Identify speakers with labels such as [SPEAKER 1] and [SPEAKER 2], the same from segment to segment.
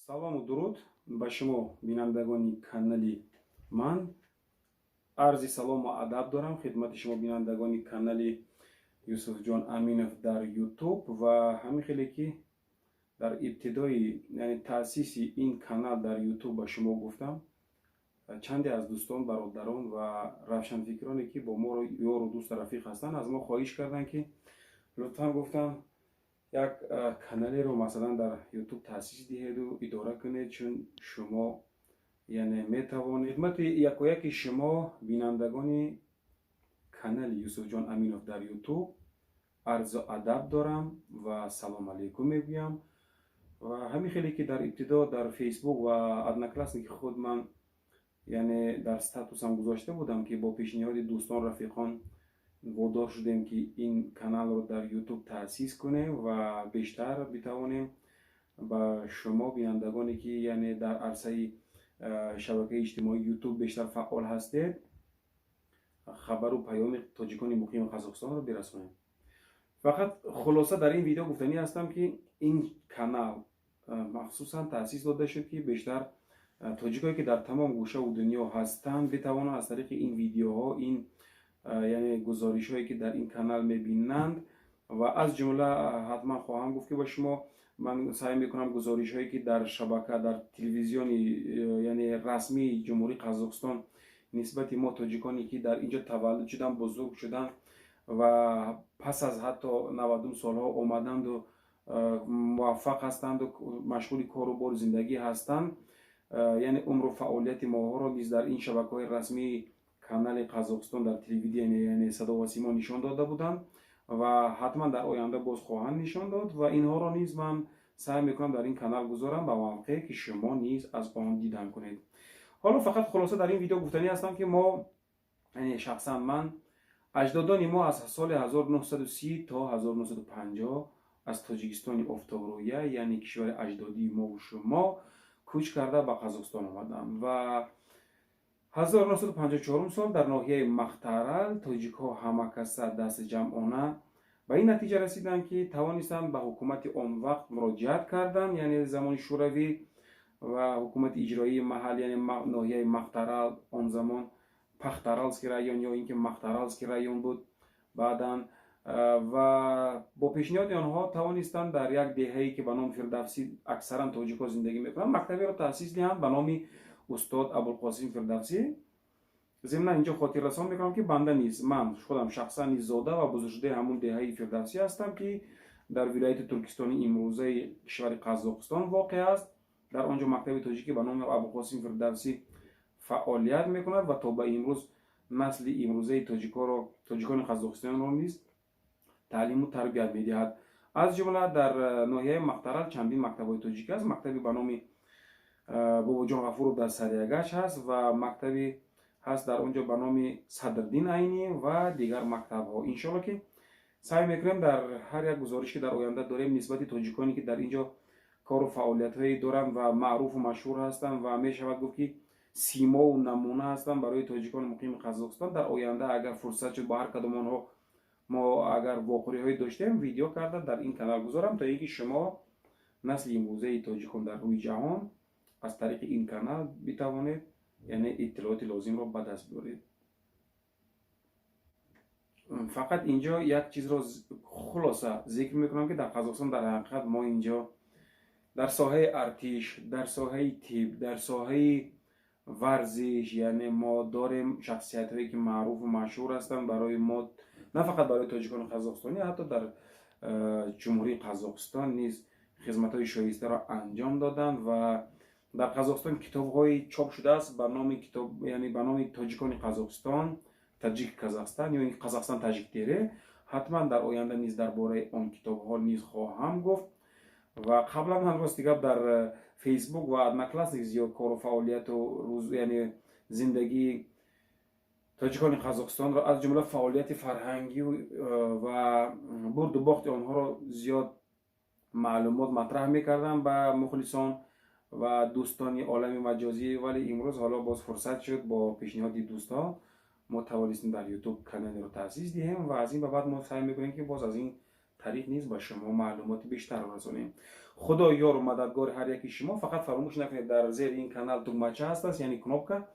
[SPEAKER 1] Салому дуруд ба шумо, бинандагони канали ман. Арзи салому адаб дорам хидмати шумо, бинандагони канали Юсуфҷон Аминов дар Ютуб. Ва ҳамин хеле ки дар ибтидои, яъне таъсиси ин канал дар Ютуб ба шумо гуфтам, чанде аз дӯстон, бародарон ва равшанфикроне, ки бо мо ёру дӯсту рафиқ ҳастанд, аз мо хоҳиш карданд, ки лутфан, гуфтанд, як каналеро масалан дар Ютуб таъсис диҳеду идора кунед, чун шумо, яъне, метавонед. Хидмати якояки шумо, бинандагони канали Юсуфҷон Аминов дар Ютуб, арзу адаб дорам ва салом алейкум мегӯям. Ва ҳамин хеле ки дар ибтидо дар Фейсбук ва Одноклассники худ ман, яъне, дар статусам гузошта будам, ки бо пешниҳоди дӯстон, рафиқон водор шудем, ки ин каналро дар Ютуб таъсис кунем ва бештар битавонем ба шумо, бинандагоне ки, яъне, дар арсаи шабакаи иҷтимоии Ютуб бештар фаъол ҳастед, хабару паёми тоҷикони муқими Қазоқистонро бирасонем. Фақат хулоса дар ин видео гуфтанӣ ҳастам, ки ин канал махсусан таъсис дода шуд, ки бештар тоҷикое ки дар тамом гӯшаву дунё ҳастанд, битавонанд аз тариқи ин видеоҳо, ин, яъне, гузоришҳое ки дар ин канал мебинанд, ва аз ҷумла ҳатман хоҳам гуфт, ки ба шумо ман саъй мекунам гузоришҳое ки дар шабака, дар телевизиони, яъне, расмии Ҷумҳурии Қазоқистон нисбати мо, тоҷиконе ки дар инҷо таваллуд шуданд, бузург шуданд ва пас аз ҳатто 90-ум солҳо омаданду муваффақ ҳастанду машғули кору бори зиндагӣ ҳастанд, яъне, умру фаъолияти моҳоро низ дар ин шабакаҳои расмии канали Қазоқистон дар телевидение, яъне садо ва симо, нишон дода буданд ва ҳатман дар оянда боз хоҳанд нишон дод. Ва инҳоро низ ман саъй мекунам дар ин канал гузорам ба мавқее ки шумо низ аз он дидан кунед. Ҳоло фақат хулоса дар ин видео гуфтанӣ ҳастам, ки мо, яъне шахсан ман, аҷдодони мо аз соли 1930 то 1950 аз Тоҷикистони офтобрӯя, яъне кишвари аҷдодии мову шумо, кӯч карда ба Қазоқистон омаданд. Ва 1954 сол дар ноҳияи Махтарал тоҷикҳо ҳамакаса дастҷамъона ба ин натиҷа расиданд, ки тавонистанд ба ҳукумати он вақт муроҷиат карданд, яъне замони Шӯравӣ ва ҳукумати иҷроии маҳал, яъне ноҳияи Махтарал, он замон Пахтаралский район ё ин ки Махтаралский район буд баъдан, ва бо пешниҳоди онҳо тавонистанд дар як деҳае, ки ба номи Фирдавсӣ аксаран тоҷикҳо зиндагӣ мекунанд, мактаберо таъсис диҳанд ба номи устод Абулқосим Фирдавсӣ. Зимнан инҷо хотиррасон мекунам, ки банда низ, ман худам шахсан низ зода ва бузургшудаи ҳамун деҳаи Фирдавсӣ ҳастам, ки дар вилояти Туркистони имрӯзаи кишвари Қазоқистон воқеъ аст. Дар он ҷо мактаби тоҷикӣ ба номи Абулқосим Фирдавсӣ фаъолият мекунад ва то ба имрӯз насли имрӯзаи тоҷикоро, тоҷикони қазоқистонро низ таълиму тарбият медиҳад. Аз ҷумла дар ноҳияи Махтарал чандин мактабҳои тоҷикӣ аст. Мактаби ба номи Бобоҷон Ғафуров дар Сариагач ҳаст ва мактаби ҳаст дар он ҷо ба номи Садриддин Айнӣ ва дигар мактабҳо. Иншоалло, ки саъй мекунем дар ҳар як гузориш, ки дар оянда дорем, нисбати тоҷиконе ки дар ин ҷо кору фаъолиятҳое доранд ва маъруфу машҳур ҳастанд ва мешавад гуфт, ки симову намуна ҳастанд барои тоҷикони муқими Қазоқистон, дар оянда агар фурсат шуд, ба ҳар кадом онҳо мо агар вохӯриҳое доштем, видео карда дар ин канал гузорам, то ин ки шумо, насли имрӯзаи тоҷикон дар рӯи ҷаҳон, аз тариқи ин канал битавонед, яъне, иттилооти лозимро ба даст биёред. Фақат инҷо як чизро хулоса зикр мекунам, ки дар Қазоқистон дар ҳақиқат мо инҷо дар соҳаи артиш, дар соҳаи тиб, дар соҳаи варзиш, яъне, мо дорем шахсиятҳое ки маъруфу машҳур ҳастанд барои мо, на фақат барои тоҷикони қазоқистонӣ, ҳатто дар Ҷумҳурии Қазоқистон низ хизматҳои шоистаро анҷом доданд. Ва дар Қазоқистон китобҳои чоп шудааст ба номи китоб, яъне ба номи тоҷикони Қазоқистон, Таджик Казахстан ё Қазақстан тажиктері. Ҳатман дар оянда низ дар бораи он китобҳо низ хоҳам гуфт. Ва қаблан ҳам, рости гап, дар Фейсбук ва Одноклассник зиёд кору фаъолияту рӯз, яъне зиндагии тоҷикони Қазоқистонро, аз ҷумла фаъолияти фарҳангӣ ва бурду бохти онҳоро зиёд маълумот матраҳ мекардам ба мухлисон ва дӯстони олами маҷозӣ. Вале имрӯз ҳоло боз фурсат шуд, бо пешниҳоди дӯстон мо тавонистем дар Ютуб каналеро таъсис диҳем ва аз ин ба баъд мо саъй мекунем, ки боз аз ин Тариқ низ ба шумо маълумоти бештарро расонем. Худо ёру мададгори ҳар яки шумо. Фақат фаромӯш накунед, дар зери ин канал тугмача ҳастааст, яъне кнопка,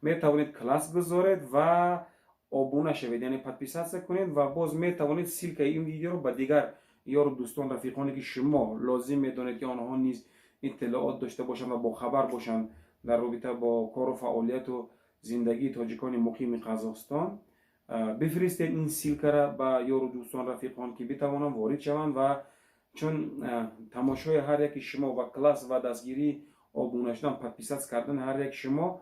[SPEAKER 1] метавонед класс гузоред ва обуна шавед, яъне подписаться кунед, ва боз метавонед ссылкаи ин видеоро ба дигар ёру дӯстон, рафиқоне, ки шумо лозим медонед, ки онҳо низ иттилоот дошта бошанд ва бохабар бошанд дар робита бо кору фаъолияту зиндагии тоҷикони муқими Қазоқистон, бифиристед ин ссылкара ба ёру дӯстон, рафиқон, ки битавонанд ворид шаванд. Ва чун тамошои ҳар яки шумо ва класс ва дастгирӣ, обуна шудан, подписаться кардани ҳар яки шумо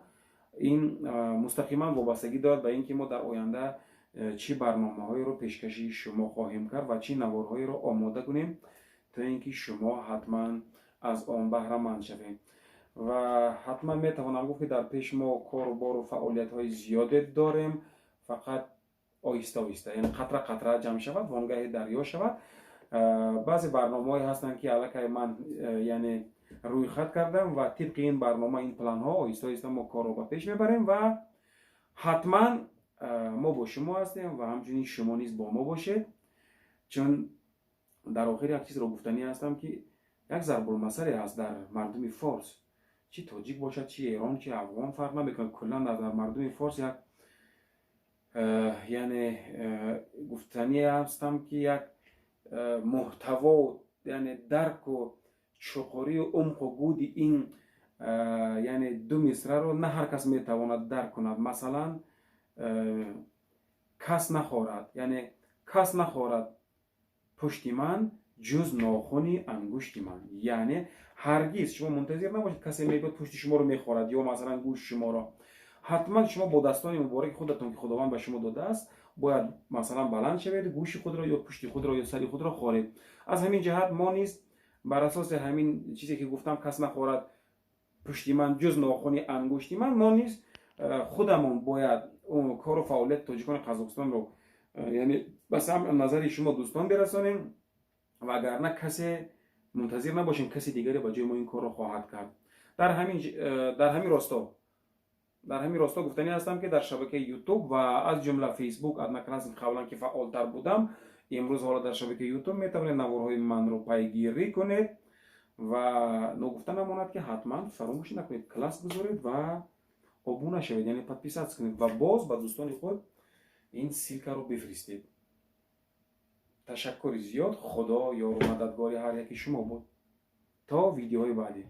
[SPEAKER 1] ин мустақиман вобастагӣ дорад ба ин ки мо дар оянда чӣ барномаҳоеро пешкаши шумо хоҳем кард ва чӣ наворҳоеро омода кунем, то ин ки шумо ҳатман аз он баҳраманд шавед. Ва ҳатман метавонам гуфт, ки дар пеш мо кору бору фаъолиятҳои зиёде дорем. Фақат оҳиста оҳиста, яъне қатра қатра ҷамъ шавад, вонгаҳи дарё шавад. Баъзе барномаҳое ҳастанд, ки аллакай ман яъне рӯйхат кардам ва тибқи ин барнома, ин планҳо оҳиста оҳиста мо корро ба пеш мебарем. Ва ҳатман мо бо шумо ҳастем ва ҳамчунин шумо низ бо мо бошед. Чун дар охир як чизро гуфтанӣ ҳастам, ки як зарбулмасале ҳаст дар мардуми форс, чӣ тоҷик бошад, чӣ эрон, чӣ афғон, фарқ намекунад, куллан дар мардуми форс як яъне гуфтанӣ ҳастам, ки як муҳтаво, яъне дарку чуқурию умқу гуди ин яъне ду мисраро на ҳар кас метавонад дарк кунад. Масалан, кас нахорад, яъне кас нахорад пушти ман, ҷуз нохуни ангушти ман. Яъне ҳаргиз шумо мунтазир набошед, касе мегӯяд, пушти шуморо мехорад ё масалан гӯшти шуморо. Ҳатман шумо бо дастони мубораки худатон, ки Худованд ба шумо додааст, бояд масалан баланд шавед, гӯши худро ё пушти худро ё сари худро хоред. Аз ҳамин ҷиҳат мо низ бар асоси ҳамин чизе, ки гуфтам, кас нахорад пушти ман, ҷуз нохуни ангушти ман, мо низ худамон бояд кору фаъолияти тоҷикони Қазоқистонро яъне ба самъ назари шумо дӯстон бирасонем. Вагарна касе мунтазир набошем, каси дигаре ба ҷои мо ин корро хоҳад кард. Дар ҳамин росто гуфтанӣ ҳастам, ки дар шабакаи Ютуб ва аз ҷумла Фейсбук, Одноклассник қаблан ки фаъолтар будам, имрӯз ҳоло дар шабакаи Ютуб метавонед наворҳои манро пайгирӣ кунед. Ва ногуфта намонад, ки ҳатман фаромӯш накунед, класс гузоред ва обуна шавед, яъне подписаться кунед, ва боз ба дӯстони худ ин ссылкаро бифиристед. Ташаккури зиёд. Худо ёру мададгори ҳар яки шумо буд. То видеоҳои баъдӣ.